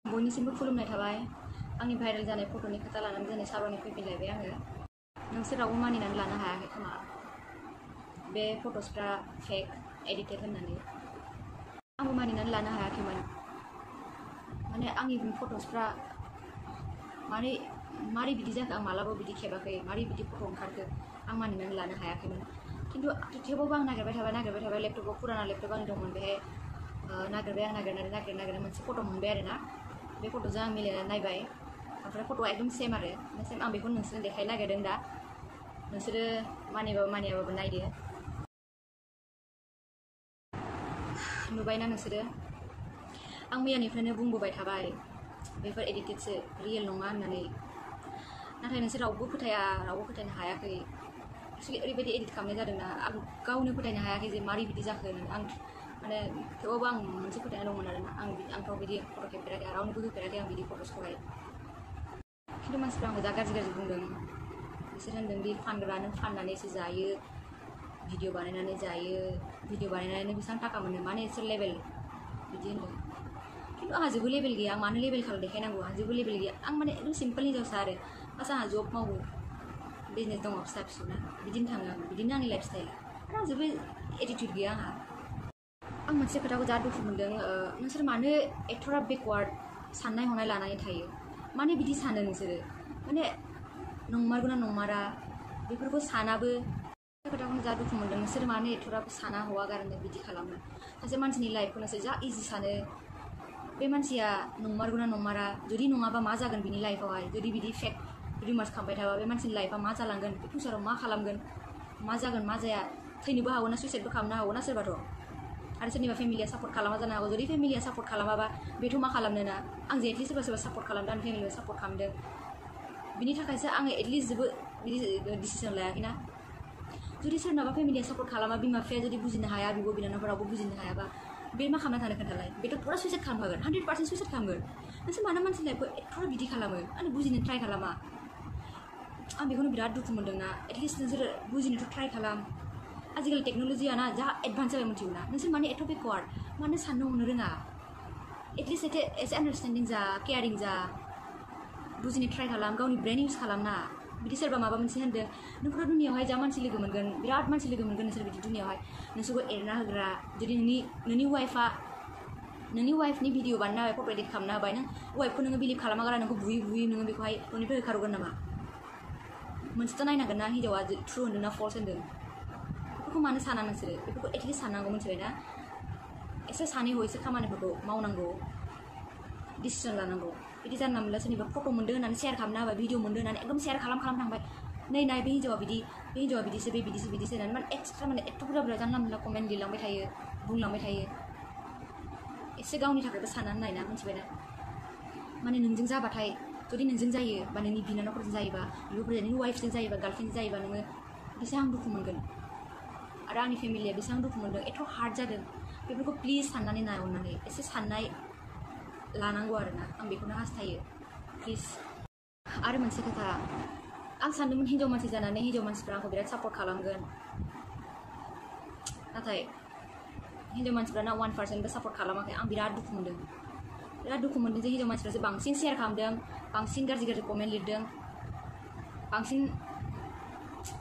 बयनिसिमबो खुलुमनाय थाबाय आंनि भाइरेल जानाय फट'नि खोथा लानानै दिनै साब्रानि फैफिनलायबाय आङो नोंसोर रावबो मानिनानै लानो हायाखै खोमा बे फट'सफ्रा फेक एडिटेड होननानै आंबो मानिनानै लानो हायाखैमोन माने आंनि फट'सफ्रा मारै बिदि जाखो आं मालाबाबो बिदि खेबाखै मारै बिदि फट' ओंखारखो आं मानिनानै लानो हायाखैमोन खिन्थु थेवबाबो आं नागिरबाय थाबाय लेपटपाव फुराना लेपटप आंनि दंमोन बेहाय नागिरबाय आं नागिरनानै मोनसे फट' मोनबाय आरोना बे फट'जों आं मिलायनानै नायबाय ओमफ्राय फट'आ एकदम सेम आरो सेम आं बेखौ नोंसोरनो देखायनो नागिरदों दा नोंसोरो मानिबाबो मानियाबाबो नायदो नुबायना नोंसोरो आं मैयानिफ्रायनो बुंबोबाय थाबाय बेफोर एडिटेडसो रियेल नङा होननानै नाथाय नोंसोर रावबो फोथायनो हायाखै एक्सुवेलि ओरैबायदि एडिट खालामनाय जादोंना आं गावनो फोथायनो हायाखै जे मारै बिदि जाखो आं माने थेवबाबो आं मोनसे फोथायनाय दंमोन आरोना आंथ' बिदि फट' खेबफेराखै रावनोबो होफेराखै आं बिदि फट'सखौहाय खिन्थु मानसिफ्रा आंखौ जा गाज्रि बुंदों बिसोर होनदों दि फानग्रा नों फाननानैसो जायो भिडिअ बानायनानै जायो भिडिअ बानायनानै बेसेबां थाखा मोनो माने एसे लेभेल बिदि होनदों खिन्थु आंहा जेबो लेभेल गैया मानो लेभेल खालाम देखायनांगौ आंहा जेबो लेभेल गैया आं माने एकदम सिम्पोल हिनजावसा आरो फार्स्ट आंहा जब मावो बिजनेस दङ फिसा फिसौना बिदिनो थाङो आं बिदिनो आंनि लाइफ स्टाइला आरो आं जेबो एटिटिउड गैया आंहा आं मोनसे खोथाखौ जा दुखु मोनदों नोंसोर मानो एथ'राब बेकवार्ड साननाय हनाय लानानै थायो माने बिदि सानो नोंसोरो माने नंमारगौना नंमारा बेफोरखौ सानाबो खोथाखौनो जा दुखु मोनदों नोंसोर मानो एथ'राब साना हवा गारनो बिदि खालामो सासे मानसिनि लाइफखौ नोंसोर जा इजि सानो बे मानसिया नंमारगौना नंमारा जुदि नङाबा मा जागोन बिनि लाइफआवहाय जुदि बिदि फेक रिमार्स खालामबाय थाबा बे मानसिनि लाइफआ मा जालांगोन बे फिउचाराव मा खालामगोन मा जागोन मा जाया थैनोबो हागौ ना सुइसाइडबो खालामनो हागौ ना सोरबाथ' आरो सोरनिबा फेमिलिया सापर्ट खालामा जानो हागौ जुदि फेमिलिया सापर्ट खालामाबा बेथ' मा खालामनो ना आं जे एटलिस्ट सोरबा सापर्ट खालामदों आंनि फेमिलिया सापर्ट खालामदों बिनि थाखायसो आङो एटलिस्ट जेबो बिदि डिसिसन लायाखैना जुदि सोरनाबा फेमिलिया सापर्ट खालामा बिमा बिफाया जुदि बुजिनो हाया बिब' बिनानावफोरावबो बुजिनो हायाबा बे मा खालामना थानो खोन्थालाय बेथ' फुरा सुइसाइड खालामखागोन 100% सुइसाइड खालामगोन नोंसोर मानो मानसि लाइफखौ एथ'रा बिदि खालामो आं बुजिनो ट्राइ खालामा आं बेखौनो बिराद दुखु मोनदोंना एटलिस्ट नोंसोर बुजिनोथ' ट्राइ खालाम आजिखालि टेक्न'लजिया ना जा एडभान्स जाबाय मिथिगौ ना नोंसोर माने एथ' बेकवार्ड मानो साननो हनो रोङा एटलिस्ट एसे आन्डारस्टेन्डिं जा केयारिं जा बुजिनो ट्राइ खालाम गावनि ब्रेन इउज खालामना बिदि सोरबा माबा मोनसे होनदों नोंखौथ' दुनियावहाय जा मानसि लोगो मोनगोन बिराद मानसि लोगो मोनगोन नोंसोर बिदि दुनियावहाय नोंसोरखौ एरना होग्रा जुदि नोंनि वाइफनि भिडिअ बानायना होबाय फट' एडिट खालामना होबाय नों वाइफखौ नोङो बिलिभ खालामा गारा नोंखौ बुयै नोङो बेखौहाय न'निफ्राय होखारगोन नामा मोनसेथ' नायनांगोन ना हिन्जावा ट्रु होन्दों ना फल्स होन्दों बेफोरखौ मानो साना नोंसोरो बेफोरखौ एटलिस्ट साननांगौ मिथिबायना एसे सानै हयैसो खामानिफोरखौ मावनांगौ डिसिसन लानांगौ बिदि जानला मोनला सोरनिबा फट' मोन्दों होननानै शेयार खालामना होबाय भिडिअ मोन्दों होननानै एकदम शेयार खालाम थांबाय नै नाय बे हिन्जावा बिदिसो बे बिदिसो होननानै माने एक्सट्रा माने एथ' बुरजा जानला मोनला कमेन्ट लिरलांबाय थायो बुंलांबाय थायो एसे गावनि थाखायबो साननानै नायना मिथिबायना माने नोंजों जाबाथाय जुदि नोंजों जायो बा नोंनि बिनानावफोरजों जायोबा बिब'फोरजों नोंनि वाइफजों जायोबा गार्लफ्रेन्डजों जायोबा नोङो बेसेबां दुखु मोनगोन आरो आंनि फेमिलिया बेसेबां दुखु मोनदों एथ' हार्ड जादों बेफोरखौ प्लिज साननानै नाय अननानै एसे साननाय लानांगौ आरोना आं बेखौनो हास्थायो प्लिज आरो मोनसे खोथा आं सानदोंमोन हिन्जाव मानसि जानानै हिन्जाव मानसिफ्रा आंखौ बिराद सापर्ट खालामगोन नाथाय हिन्जाव मानसिफ्राना 1%बो सापर्ट खालामाखै आं बिराद दुखु मोनदों जे हिन्जाव मानसिफ्रासो बांसिन शेयार खालामदों बांसिन गाज्रि कमेन्ट लिरदों बांसिन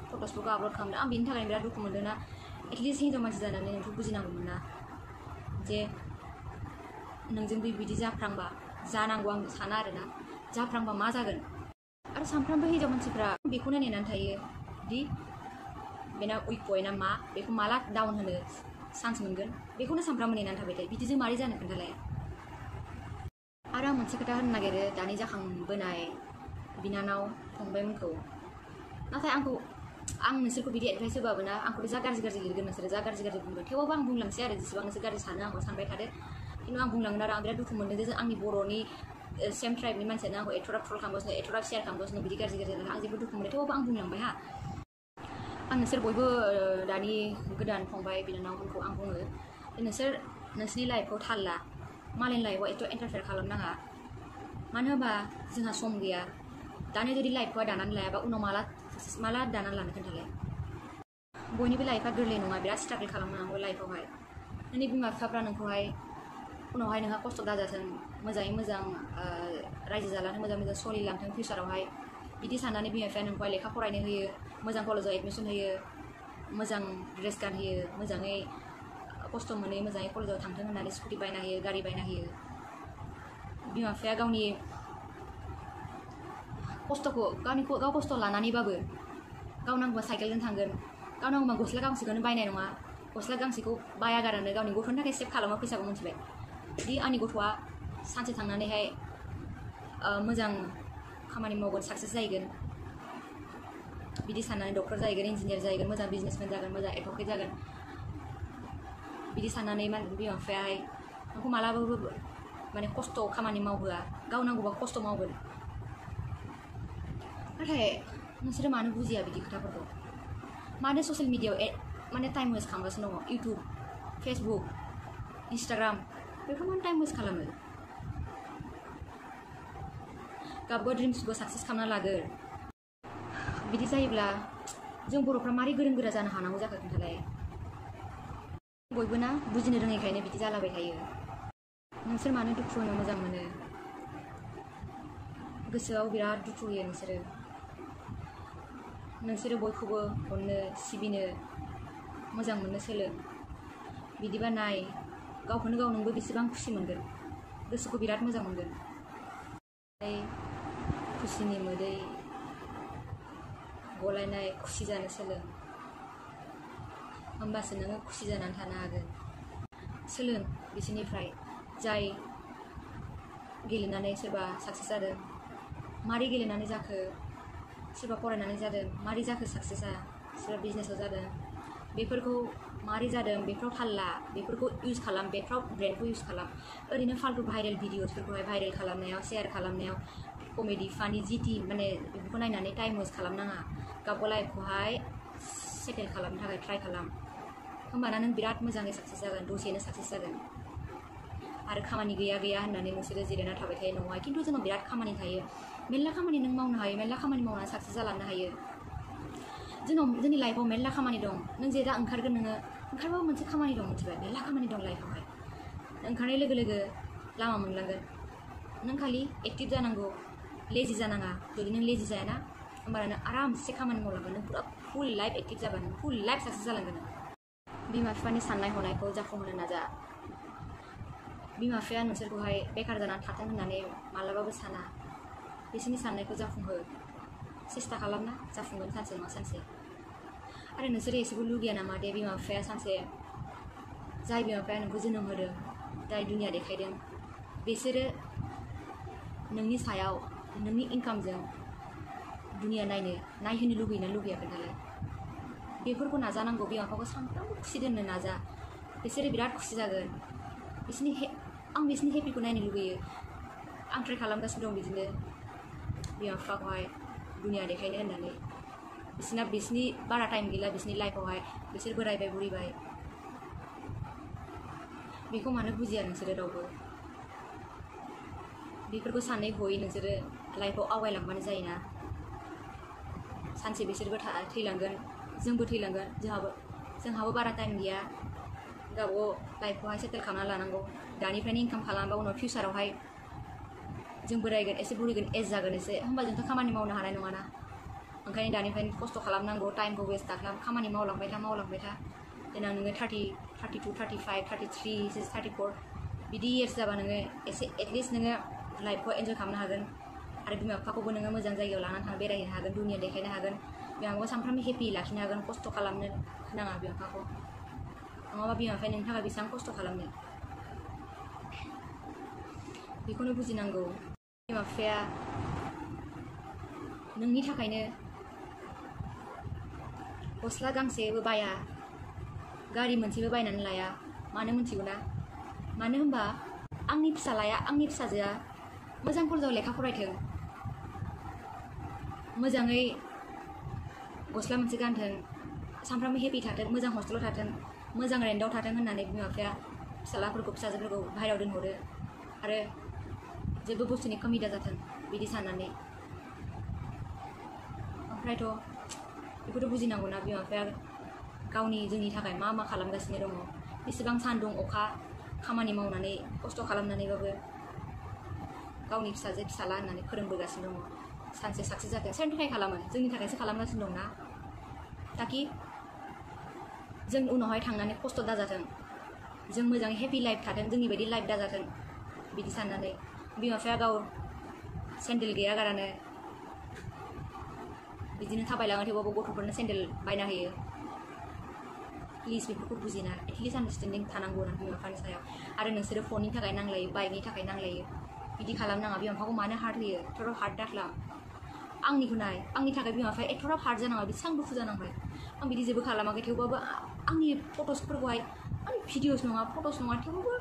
फट'सफोरखौ आपल'ड खालामदों आं बेनि थाखायनो बिराद दुखु मोनदों ना एटलिस्ट हिन्जाव मानसि जानानै नोंथ' बुजिनांगौमोन ना जे नोंजों बिदि जाफ्रांबा जानांगौ आं साना आरोना जाफ्रांबा मा जागोन आरो सानफ्रामबो हिन्जाव मानसिफ्रा बेखौनो नेनानै थायो दि बेना उइक पइन्टआ मा बेखौ माला डाउन होनो चान्स मोनगोन बेखौनो सानफ्रामबो नेनानै थाबाय थायो बिदिजों मारै जानो खोन्थालाय आरो आं मोनसे खोथा होननो नागिरो दानि जाखांबोनाय बिनानाव फंबायमोनखौ नाथाय आं नोंसोरखौ बिदि एडभाइस होबाबो ना आंखौथ' जा गाज्रि लिरगोन नोंसोरो जा गाज्रि बुंगोन थेवबाबो आं बुंलांसै आरो जेसेबां नोंसोर गाज्रि सानो आंखौ सानबाय थादो खिन्थु आं बुंलांगोन आरो आं बिराद दुखु मोनदों जे आंनि बर'नि सेम ट्राइबनि मानसियानो आंखौ एथ'राब ट्रल खालामगासिनो एथ'राब शेयार खालामगासिनो बिदि गाज्रि आं जेबो दुखु मोनदों थेवबाबो आं बुंलांबाय हा आं नोंसोर बयबो दानि गोदान फंबाय बिनानावमोनखौ आं बुङो नोंसोर नोंसिनि लाइफखौ थाल ला मालायनि लाइफआव एथ' इन्टारफेयार खालामनाङा मानो होनबा जोंहा सम गैया दानि जुदि लाइफखौ दानानै लायाबा उनाव माला दानानै लानो खोन्थालाय बयनिबो लाइफआ गोरलै नङा बिराद स्ट्रागल खालामनांगौ लाइफआवहाय नोंनि बिमा बिफाफ्रा नोंखौहाय उनावहाय नोंहा खस्थ' दाजाथों मोजाङै मोजां रायजो जालांथों मोजाङै मोजां सोलिलांथों फिउचारावहाय बिदि साननानै बिमा बिफाया नोंखौहाय लेखा फरायनो होयो मोजां कलेजाव एडमिसन होयो मोजां ड्रेस गानहोयो मोजाङै खस्थ' मोनै मोजाङै कलेजाव थांथों होननानै स्कुटि बायना होयो गारि बायना होयो बिमा बिफाया गावनि खस्थ'खौ गाव खस्थ' लानानैबाबो गाव नांगौबा साइकेलजों थांगोन गाव नांगौबा गस्ला गांसेखौनो बायनाय नङा गस्ला गांसेखौ बाया गारानो गावनि गथ'नि थाखाय सेभ खालामो फैसाखौ मिथिबाय दि आंनि गथ'आ सानसे थांनानैहाय मोजां खामानि मावगोन साक्सेस जाहैगोन बिदि साननानै डक्टर जाहैगोन इन्जिनियार जाहैगोन मोजां बिजनेसमेन जागोन मोजां एडभकेट जागोन बिदि साननानै बिमा बिफायाहाय नोंखौ मालाबाबो माने खस्थ' खामानि मावहोआ गाव नांगौबा खस्थ' मावगोन नाथाय नोंसोरो मानो बुजिया बिदि खोथाफोरखौ मानो ससियेल मिडियायाव माने टाइम वेस्ट खालामगासिनो दङ इउटुब फेसबुक इन्सटाग्राम बेफोर मानो टाइम वेस्ट खालामो गावबा ड्रिम्सखौ साक्सेस खालामना लागोन बिदि जायोब्ला जों बर'फ्रा मारै गोरों गोरा जानो हानांगौ जाखो खोन्थालाय बयबो ना बुजिनो रोङैखायनो बिदि जालाबाय थायो नोंसोर मानो दुखु होनो मोजां मोनो गोसोआव बिराद दुखु होयो नोंसोरो बयखौबो अननो सिबिनो मोजां मोननो सोलों बिदिबा नाय गावखौनो गाव नोंबो बेसेबां खुसि मोनगोन गोसोखौ बिराद मोजां मोनगोन खुसिनि मोदै गलायनाय खुसि जानो सोलों होमबासो नोङो खुसि जानानै थानो हागोन सोलों बिसोरनिफ्राय जाय गेलेनानै सोरबा साक्सेस जादों मारै गेलेनानै जाखो सोरबा फरायनानै जादों मारै जाखो साक्सेसआ सोरबा बिजनेसाव जादों बेफोरखौ मारै जादों बेफोराव थाल ला बेफोरखौ इउज खालाम बेफोराव ब्रेनखौ इउज खालाम ओरैनो फाल्तु भाइरेल भिडिअसफोरखौहाय भाइरेल खालामनायाव शेयार खालामनायाव कमेडि फानि जिटि माने बेफोरखौ नायनानै टाइम वेस्ट खालामनाङा गावखौ लाइफखौहाय सेटेल खालामनो थाखाय ट्राइ खालाम होमबाना नों बिराद मोजाङै साक्सेस जागोन दसेनो साक्सेस जागोन आरो खामानि गैया होननानै नोंसोरो जिरायना थाबाय थायो नङा खिन्थु जोंनाव बिराद खामानि थायो मेरला खामानि नों मावनो हायो मेरला खामानि मावनानै साक्सेस जालांनो हायो जोंनि लाइफआव मेरला खामानि दं नों जे दा ओंखारगोन नोङो ओंखारबाबो मोनसे खामानि दं मिथिबाय मेरला खामानि दं लाइफआवहाय ओंखारनाय लोगो लोगो लामा मोनलांगोन नों खालि एक्टिभ जानांगौ लेजि जानाङा जुदि नों लेजि जायाना होमबाना नों आरामसे खामानि मावलांगोन नों पुरा फुल लाइफ एक्टिभ जागोन फुल लाइफ साक्सेस जालांगोन बिमा बिफानि साननाय हनायखौ जाफुंहोनो नाजा बिमा बिफाया नोंसोरखौहाय बेखार जानानै थाथों होननानै मालाबाबो साना बिसोरनि साननायखौ जाफुंहो सेस्था खालामना जाफुंगोन सानसे नङा सानसे आरो नोंसोरो एसेबो लुगैया नामा दे बिमा बिफाया सानसे जाय बिमा बिफाया नोंखौ जोनोम होदों जाय दुनिया देखायदों बिसोरो नोंनि सायाव नोंनि इनकामजों दुनिया नायहोनो लुगैना लुगैया खोन्थालाय बेफोरखौ नाजानांगौ बिमा बिफाखौ सानफ्रामबो खुसि दोननो नाजा बिसोरो बिराद खुसि जागोन आं बिसोरनि हेपिखौ नायनो लुगैयो आं ट्राइ खालामगासिनो दं बिदिनो बिमा बिफाखौहाय दुनिया देखायनो होननानै बिसोरनि बारा टाइम गैला बिसोरनि लाइफआवहाय बिसोर बोरायबाय बुरिबाय बेखौ मानो बुजिया नोंसोरो रावबो बेफोरखौ सानै हयै नोंसोरो लाइफआव आवगायलांबानो जायोना सानसे बिसोरबो थैलांगोन जोंबो थैलांगोन जोंहाबो बारा टाइम गैया गावबागाव लाइफखौहाय सेटेल खालामना लानांगौ दानिफ्रायनो इनकाम खालामबा उनाव फिउचारावहाय जों बोरायगोन एसे बुरिगोन एज जागोन एसे होमबा जोंथ' खामानि मावनो हानाय नङाना ओंखायनो दानिफ्रायनो खस्थ' खालामनांगौ टाइमखौ वेस्ट दाखालाम खामानि मावलांबाय था देनां नोङो 32, 35, 33, 34 बिदि इयार्स जाबा नोङो एसे एटलिस्ट नोङो लाइफखौ एन्जय खालामनो हागोन आरो बिमा बिफाखौबो नोङो मोजां जायगायाव लानानै थांना बेरायहैनो हागोन दुनिया देखायनो हागोन बिमा बिफाखौ सानफ्रामबो हेपि लाखिनो हागोन खस्थ' खालामनो नाङा बिमा बिफाखौ नङाबा बिमा बिफाया नोंनि थाखाय बेसेबां खस्थ' खालामनो बेखौनो बुजिनांगौ बिमा बिफाया नोंनि थाखायनो गस्ला गांसेबो बाया गारि मोनसेबो बायनानै लाया मानो मोनथिगौ ना मानो होनबा आंनि फिसाजोआ मोजां कलेजाव लेखा फरायथों मोजाङै गस्ला मोनसे गानथों सानफ्रामबो हेपि थाथों मोजां हस्टेलाव थाथों मोजां रेन्टआव थाथों होननानै बिमा बिफाया फिसाजोफोरखौ बाहेरायाव दोनहरो आरो जेबो बुस्थुनि खमि दाजाथों बिदि साननानै ओमफ्रायथ' बेखौथ' बुजिनांगौना बिमा बिफाया जोंनि थाखाय मा खालामगासिनो दङ बेसेबां सान्दुं अखा खामानि मावनानै खस्थ' खालामनानैबाबो गावनि फिसाजो फिसाला होननानै फोरोंबोगासिनो दङ सानसे साक्सेस जाथों सोरनि थाखाय खालामो जोंनि थाखायसो खालामगासिनो दं ना ताकि जों उनावहाय थांनानै खस्थ' दाजाथों जों मोजाङै हेपि लाइफ थाथों जोंनि बायदि लाइफ दाजाथों बिदि साननानै बिमा बिफाया गाव सेन्देल गैया गारानो बिदिनो थाबायलाङो थेवबाबो गथ'फोरनो सेन्देल बायना होयो प्लिज बेफोरखौ बुजिना एटलिस्ट आन्डारस्टेन्डिं थानांगौ ना बिमा बिफानि सायाव आरो नोंसोरो फननि थाखाय नांलायो बाइकनि थाखाय नांलायो बिदि खालामनाङा बिमा बिफाखौ मानो हार्ट होयो एथ'राब हार्ट दाख्लाम आंनिखौ नाय आंनि थाखाय बिमा बिफाया एथ'राब हार्ट जानाङा बेसेबां दुखु जानांबाय आं बिदि जेबो खालामाखै थेवबाबो आंनि फट'सफोरखौहाय आंनि भिडिअस नङा फट'स नङा थेवबाबो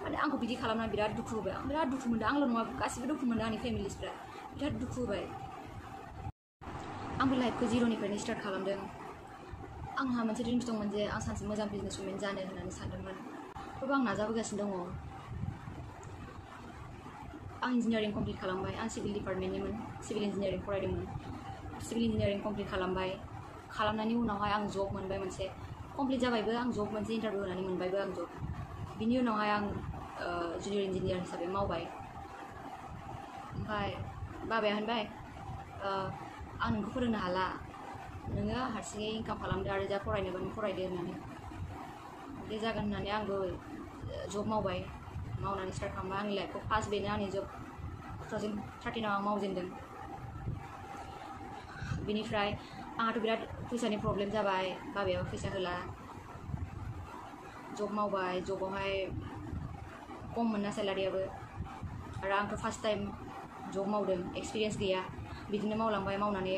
माने आंखौ बिदि खालामनानै बिराद दुखु होबाय आं बिराद दुखु मोनदों आंल' नङा गासिबो दुखु मोनदों आंनि फेमिलिसफ्रा बिराद दुखु होबाय आंबो लाइफखौ जिर'निफ्रायनो स्टार्ट खालामदों आंहा मोनसे ड्रिम्स दंमोन जे आं सानसे मोजां बिजनेसमेन जानो होननानै सानदोंमोन थेवबो आं नाजाबोगासिनो दङ आं इन्जिनियारिं कमप्लिट खालामबाय आं सिभिल डिपार्टमेन्टनिमोन सिभिल इन्जिनियारिं फरायदोंमोन सिभिल इन्जिनियारिं कमप्लिट खालामनायनि उनावहाय आं जब मोनबाय मोनसे कमप्लिट जाबायबो आं जब मोनसे इन्टारभिउ होनानै मोनबायबो आं जब बिनि उनावहाय आं जुनियर इन्जिनियार हिसाबै मावबाय ओमफ्राय बाबाया होनबाय आं नोंखौ फोरोंनो हाला नोङो हारसिङै इनकाम खालामदो आरो जा फरायनोबा नों फरायदो होननानै बे जागोन होननानै आंबो जब मावबाय मावनानै स्टार्ट खालामबाय आंनि लाइफखौ फार्स्ट बेनो आंनि जब 2013 आं मावजेनदों बिनिफ्राय आंहाथ' बिराद फैसानि प्रब्लेम जाबाय बाबायाबो फैसा होला जब मावबाय जबावहाय खम मोनना सेलारियाबो आरो आंथ' फार्स्ट टाइम जब मावदों एक्सपिरियेन्स गैया बिदिनो मावलांबाय मावनानै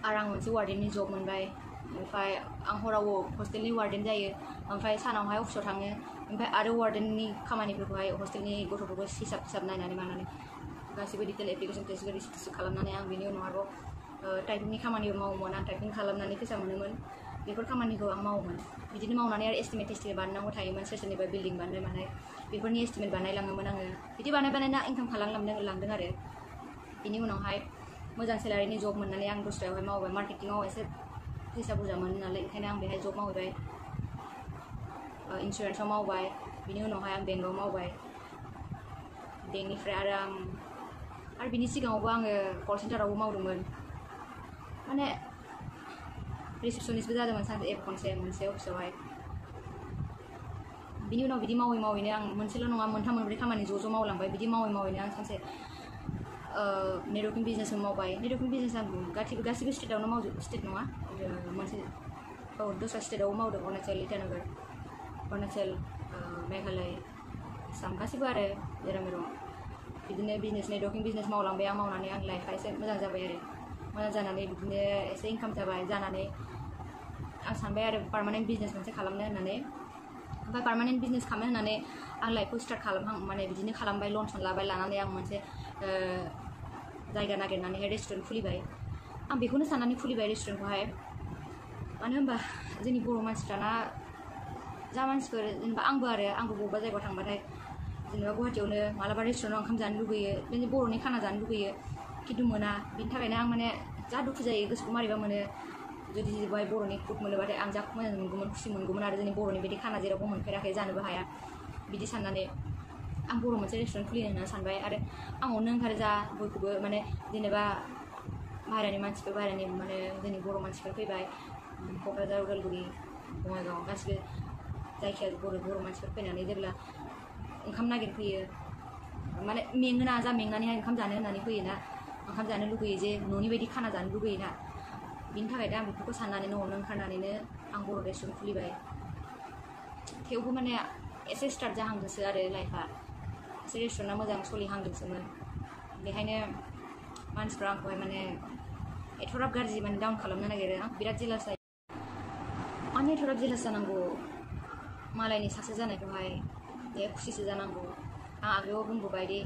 आरो आं मोनसे वार्डेननि जब मोनबाय ओमफ्राय आं हराव हस्टेलनि वार्डेन जायो ओमफ्राय सानावहाय अफिसाव थाङो ओमफ्राय आरो वार्डेननि खामानिफोरखौहाय हस्टेलनि गथ'फोरखौ हिसाब नायनानै मानानै गासिबो डिटेल एप्लिकेसन टेस्ट रिसिप्ट खालामनानै आं बिनि उनाव आरोबाव टाइपिंनि खामानिबो मावोमोन आं टाइपिं खालामनानै फैसा मोनोमोन बेफोर खामानिखौ आं मावोमोन बिदिनो मावनानै आरो एस्टिमेट बानायनांगौ थायोमोन सोरनिबा बिल्डिं बानायनाय मानाय बेफोरनि एस्टिमेट बानायलाङोमोन आङो बिदि बानायना इनकाम खालामलांदों आरो बिनि उनावहाय मोजां सेलारिनि जब मोननानै आं दस्रायावहाय मावबाय मार्केटिंआव एसे फैसा बुरजा मोनो नालाय ओंखायनो आं बेहाय जब मावबाय इन्सुरेन्सआव मावबाय बिनि उनावहाय आं बेंकआव मावबाय बेंकनिफ्राय आरो बिनि सिगाङावबो आङो कल सेन्टारावबो मावदोंमोन माने रिसेपसनिस्टबो जादोंमोन सानसे खनसे मोनसे अफिसावहाय बिनि उनाव बिदि मावै मावैनो आं मोनसेल' नङा मोनथाम मोनब्रै खामानि ज' मावलांबाय बिदि मावै मावैनो आं सानसे नेटवर्किं बिजनेसबो मावबाय नेटवर्किं बिजनेस आं गासिबो स्टेटआवनो स्टेट नङा मोनसे दस्रा स्टेटआवबो मावदों अरुणाचल इटानगर अरुणाचल मेघालय आसाम गासिबो आरो जेराव मेराव बिदिनो बिजनेस नेटवर्किं बिजनेस मावलांबाय आं मावनानै आं लाइफआ एसे मोजां जाबाय आरो मोजां जानानै बिदिनो एसे इनकाम जानानै आं सानबाय आरो पार्मानेन्ट बिजनेस मोनसे खालामनो होननानै ओमफ्राय पार्मानेन्ट बिजनेस खालामनो होननानै आं लाइफखौ स्टार्ट माने बिदिनो खालामबाय लन लानानै आं मोनसे जायगा नागिरनानैहाय रेस्टुरेन्ट खुलिबाय आं बेखौनो साननानै खुलिबाय रेस्टुरेन्टखौहाय मानो होनबा जोंनि बर' मानसिफ्राना जा मानसिफोर जेनेबा आंबो बबेबा जायगायाव थांबाथाय जेनेबा गुवाहाटियावनो मालाबा रेस्टुरेन्टाव ओंखाम जानो लुगैयो जोंनि बर'नि खाना जानो लुगैयो खिन्थु मोना बिनि थाखायनो आं माने जा दुखु जायो गोसोखौ मारैबा मोनो जुदि बेवहाय बर'नि फुड मोनोबाथाय आं जा मोजां मोनगौमोन खुसि मोनगौमोन आरो जोंनि बर'नि बिदि खाना जेरावबो मोनफेराखै जानोबो हाया बिदि साननानै आं बर' मोनसे रेस्टुरेन्ट खुलिनो होनना सानबाय आरो आं अननो ओंखारो जा बयखौबो माने जेनेबा बाहेरानि मानसिफोर माने जोंनि बर' मानसिफोर फैबाय क'क्राझार उदालगुरि बङाइगाव गासिबो जायखिया बर' मानसिफोर फैनानै जेब्ला ओंखाम नागिरफैयो माने मेङोना जा मेंनानैहाय ओंखाम जानो होननानै फैयोना ओंखाम जानो लुगैयो जे न'नि बायदि खाना जानो लुगैयोना बिनि थाखायनो आं बेफोरखौ साननानैनो अननो ओंखारनानैनो आं बर' रेस्टुरेन्ट खुलिबाय थेवबो माने एसे स्टार्ट जाहांदोंसो आरो लाइफआ एसे रेस्टुरेन्टआ मोजां सोलिहांदोंसोमोन बेखायनो मानसिफ्रा आंखौहाय माने एथ'राब गाज्रि माने डाउन खालामनो नागिरो आं बिराद जेलास जायो माने एथ'राब जेलास जानांगौ मालायनि साक्सेस जानायखौहाय बे खुसिसो जानांगौ आं आगोलाव बुंबोबाय दि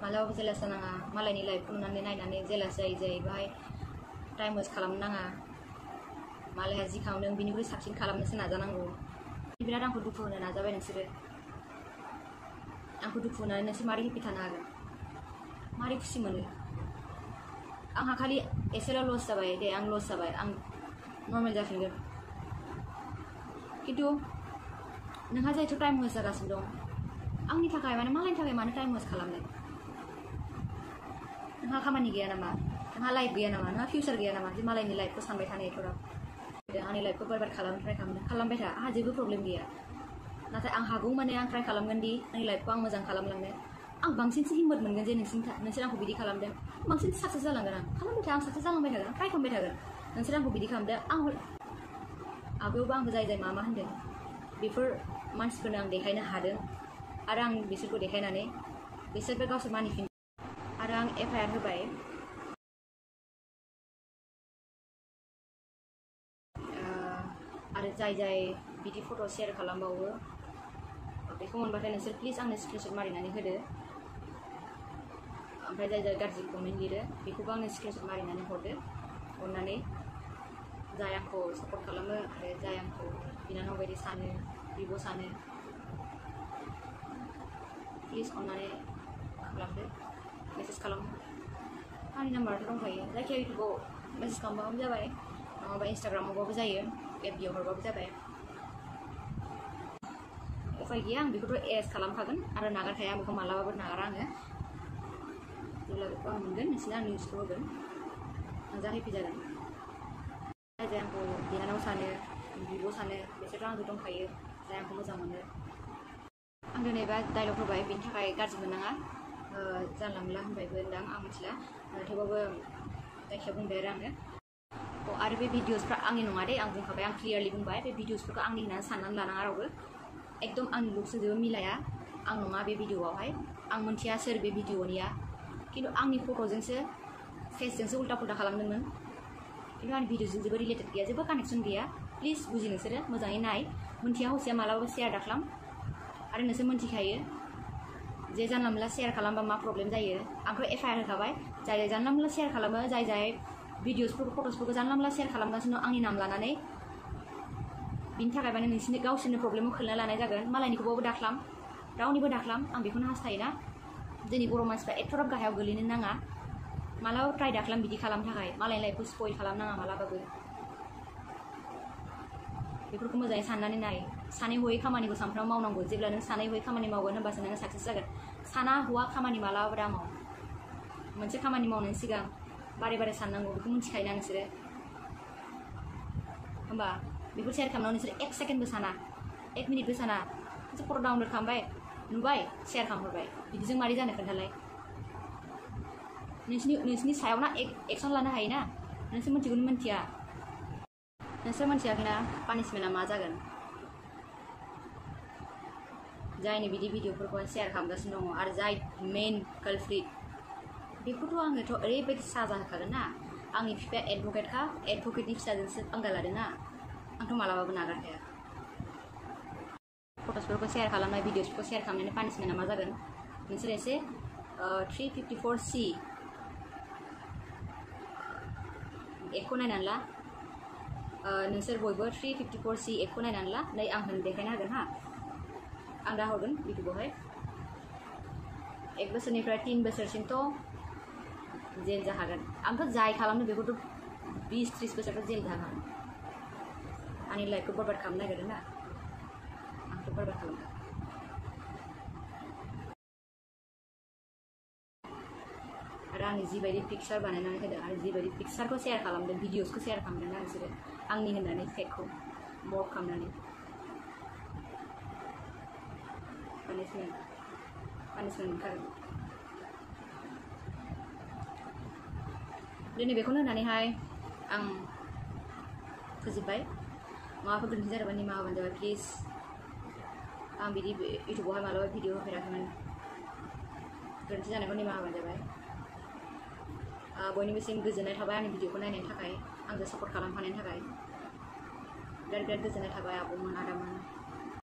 मालाबाबो जेलास जानाङा मालायनि लाइफखौ नुनानै नायनानै जेलास जायै बाहाय टाइम वेस्ट खालामनो नाङा मालायहा जि खालामदों बिनिख्रुइ साबसिन खालामनोसो नाजानांगौ बिराद आंखौ दुखु होनो नाजाबाय नोंसोरो आंखौ दुखु होनानै नोंसोर मारै हेपि थानो हागोन मारै खुसि मोनो आंहा खालि एसेल' लस जाबाय दे आं लस जाबाय आं नर्मेल जाफिनगोन खिन्थु नोंहा जायथ' टाइम वेस्ट जागासिनो दं आंनि थाखाय माने मालायनि थाखाय मानो टाइम वेस्ट खालामनो नोंहा खामानि गैया नामा नोंहा लाइफ गैया नामा नोंहा फिउचार गैया नामा जे मालायनि लाइफखौ सानबाय थानाय एथ'राब आंनि लाइफखौ बारबार खालामनो ट्राइ खालामबाय था आंहा जेबो प्रब्लेम गैया नाथाय आं हागौ माने आं ट्राइ खालामगोन दि आंनि लाइफखौ आं मोजां खालामलांनो आं बांसिनसो हिम्मत मोनगोन जे नोंसोर आंखौ बिदि खालामदों बांसिन साक्सेस जालांगोन आं खालामबाय था आं साक्सेस जालांबाय थागोन आं ट्राइ खालामबाय थागोन नोंसोर आंखौ बिदि खालामदों आं आगोलावबो आंखौ जाय मा होनदों बेफोर मानसिफोरनो आं देखायनो हादों आरो आं बिसोरखौ देखायनानै बिसोरबो गावसोर मानिफिन आरो आं FIR होबाय आरो जाय बिदि फट' शेयार खालामबावो बेखौ मोनबाथाय नोंसोर प्लिज आंनो स्क्रिनशट मारिनानै होदो ओमफ्राय जाय गाज्रि कमेन्ट लिरो बेखौबो आंनो स्क्रिनशट मारिनानै हरदो अननानै जाय आंखौ सापर्ट खालामो आरो जाय आंखौ बिनानाव बायदि सानो बिब' सानो प्लिज अननानै खालामदो मेसेज खालाम आंनि नाम्बाराथ' दंखायो जायखिया इउटुबाव मेसेज खालामबाबो जाबाय नङाबा इन्सटाग्रामावबाबो जायो FB हरबाबो जाबाय उफाय गैया आं बेखौथ' एरेस्ट खालामखागोन आरो नागारखाया बेखौ मालाबाबो नागारा आङो जेब्ला बेखौ आं मोनगोन नोंसोरनो आं निउसखौ होगोन आं जा हेपि जागोन जाय आंखौ बिनानाव सानो बिब' सानो बिसोरथ' आंजों दंखायो जाय आंखौ मोजां मोनो आं दिनै बा डायलग होबाय बेनि थाखाय गाज्रि मोननाङा जानला मोनला होनबायबो होनदां आं मिथिला थेवबाबो जायखिया बुंबाय आरो बे भिडिअसफ्रा आंनि नङा दे आं बुंखाबाय आं क्लियारलि बुंबाय बे भिडिअसफोरखौ आंनि होननानै साननानै लानाङा रावबो एकदम आंनि लुक्सजों जेबो मिलाया आं नङा बे भिडिअआवहाय आं मोनथिया सोर बे भिडिअनिया खिन्थु आंनि फट'जोंसो फेसजोंसो उल्टा पुल्टा खालामदोंमोन खिन्थु आंनि भिडिअजों जेबो रिलेटेड गैया जेबो कानेक्सन गैया प्लिज बुजि नोंसोरो मोजाङै नाय मोनथिया हसिया मालाबाबो शेयार दाखालाम आरो नोंसोर मोनथिखायो जे जानला मोनला शेयार खालामबा मा प्रब्लेम जायो आंथ' FIR होखाबाय जाय जानला मोनला शेयार खालामो जाय भिडिअसफोरखौ फट'सफोरखौ जानला मोनला शेयार खालामगासिनो आंनि नाम लानानै बिनि थाखाय माने नोंसोरनि गावसोरनि प्रब्लेमखौ खोलना लानाय जागोन मालायनिखौबाबो दाख्लाम रावनिबो दाख्लाम आं बेखौनो हास्थायोना जोंनि बर' मानसिफ्रा एथ'राब गाहायाव गोलैनो नाङा मालाबाबो ट्राइ दाख्लाम बिदि खालामनो थाखाय मालायनि लाइफखौ स्पइल खालामनाङा मालाबाबो बेफोरखौ मोजाङै साननानै नाय सानै हयै खामानिखौ सानफ्रामबो मावनांगौ जेब्ला नों सानै हयै खामानि मावगोन होनबासो नोङो साक्सेस जागोन साना हौवा खामानि मालाबाबो दा माव मोनसे खामानि मावनायनि सिगां बारे बारे साननांगौ बेखौ मिथिखायोना नोंसोरो होमबा बेखौ शेयार खालामनायाव नोंसोर 1 सेकेन्डबो साना 1 मिनिटबो साना मोनसे फट' डाउनलड खालामबाय नुबाय शेयार खालामहरबाय बिदिजों मारै जानो खोन्थालाय नोंसिनि सायाव ना एक्सन लानो हायोना नोंसोर मिथिगौनो मिथिया नोंसोर मिथियाखैना पानिशमेन्टआ मा जागोन जायनि बिदि भिडिअफोरखौ शेयार खालामगासिनो दङ आरो जाय मेन कालप्रिट बेखौथ' आङोथ' ओरैबायदि साजा होखागोन ना आंनि बिफाया एडभकेटखा एडभकेटनि फिसाजोंसो पंगा लादोंना आंथ' मालाबाबो नागारखाया फट'सफोरखौ शेयार खालामनाय भिडिअसफोरखौ शेयार खालामनायनि पानिशमेन्टआ मा जागोन नोंसोर एसे 354C एक्टखौ नायनानै ला नोंसोर बयबो 354C एक्टखौ नायनानै ला नै आं देखायनो हागोन हा आं दा हरगोन इउटुबावहाय 1 बोसोरनिफ्राय 3 बोसोरसिमथ' जेल जाखागोन आंथ' जाय खालामनो बेखौथ' 20-30 बोसोरथ' जेल जाखागोन आंनि लाइफखौ बरबाद खालामनो नागिरदों ना आंथ' बरबाद खालामगोन आरो आंनि जिबायदि पिक्चार बानायनानै होदों आरो जिबायदि पिक्चारखौ शेयार खालामदों भिडिअसखौ शेयार खालामदों ना नोंसोरो आंनि होननानै फेकखौ मर्फ खालामनानै पानिशमेन्ट मोनखागोन दिनै बेखौनो होननानैहाय आं फोजोबबाय माबाफोर गोरोन्थि जादोंबा निमाहा होबानो जाबाय प्लिज आं बिदि इउटुबावहाय मालाबा भिडिअ होफेराखैमोन गोरोन्थि जानायखौ निमाहा होबानो जाबाय बयनिबोसिम गोजोननाय थाबाय आंनि भिडिअखौ नायनायनि थाखाय आंजों सापर्ट खालामफानायनि थाखाय बिराद गोजोननाय थाबाय आब'मोन आदामोन